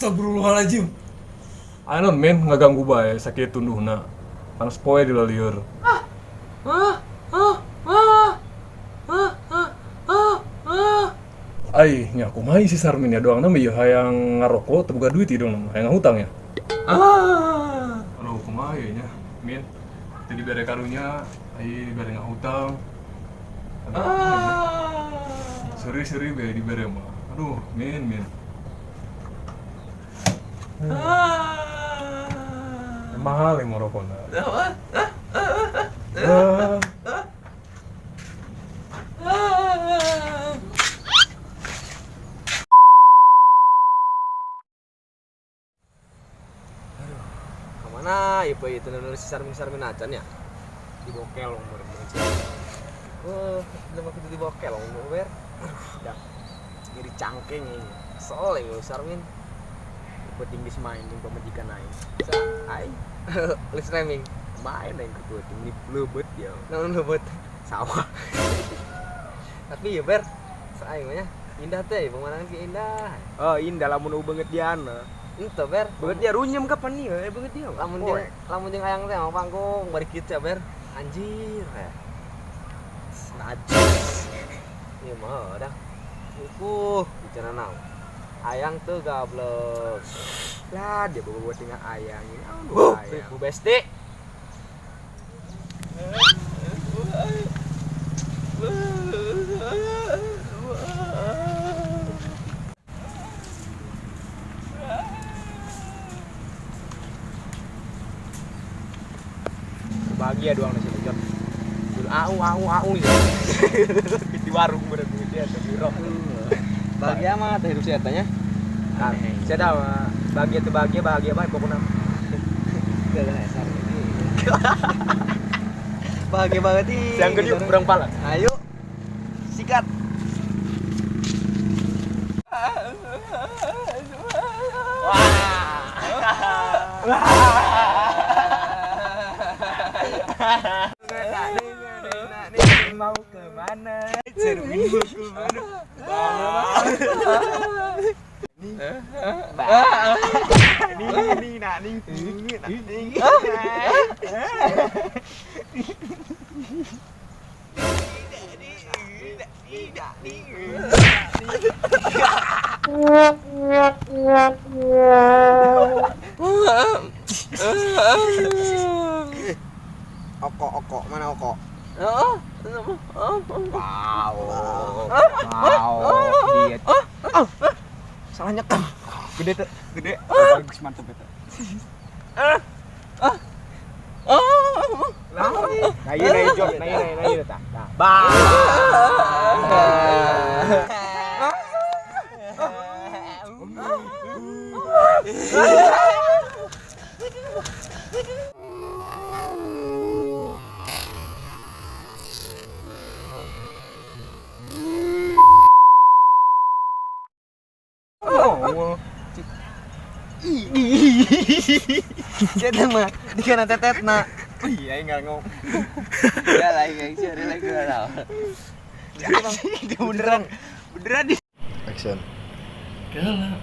Astagfirullahaladzim. Anu men ngaganggu bae sakit tunduhna. Panas poe di lalieur. Ah ah ah ah ah ah ah. Ai, nya kumaha si Sarmin ya doang nama ieu hayang ngarokok teu boga duit ieu doang nama, hayang ngahutang ya. Ah. Aduh, kumaha ieu nya, Min. Teu dibere karunya, ai dibere ngahutang. Aduh, Ah. Seuri-seuri bae dibere mah. Aduh, Min, Min. Ah. Mahal yang rokokna. Ah. Ah. Ah. Kemana ya pak itu nulis si Sarmin acan ya? Di bokel umur Oh, udah waktu itu di bokel umur. Dah. Jadi cangkeng ini. Kesel ya Sarmin. Penting geus main jeung pamajikan aing. Sa, Aing live streaming. main aing ke peuting di leubet ya. Naon leubet. Sawah. Tapi ya ber, aing mah nya indah teh pemandangan ge indah. Oh, indah lamun eueuh beungeut diana. Ente ber, Beungeut dia runyem kapan nih? Eh beungeut dia. Lamun jeung hayang teh mah panggung bari kieu ya ber. Anjir ya. Najis. Ieu mah dah. Ukuh, bicara naon. Ayang tuh gablek. Lah, dia bawa tinggal ayang ini. Naon Wuh, ayang. Bu Besti. Bahagia doang nasi jot. Au au au ya. Di warung bener dia di rok. Bahagia mah teh hidup si eta nya. Aneh. Saya dah bahagia tuh bahagia bahagia baik pokoknya. Gak ini. Bahagia banget ih. Yang gede kurang pala. Ayo. Sikat. Mau kemana? Cermin mau kemana? Ini nak ning ini nak ning. Oko oko mana oko? Wow. Wow. Dia Salah nyekem. gede tuh, gede. Bagus mantep itu. Nah, iya, nah, iya, nah, iya, nah, iya, tah. Tah. Bah. Oh. Saya mah dikana tetetna. Iya, enggak ngomong. Ya lagi sih ada lagi enggak tahu. Dia beneran. Beneran di. Action. Kela.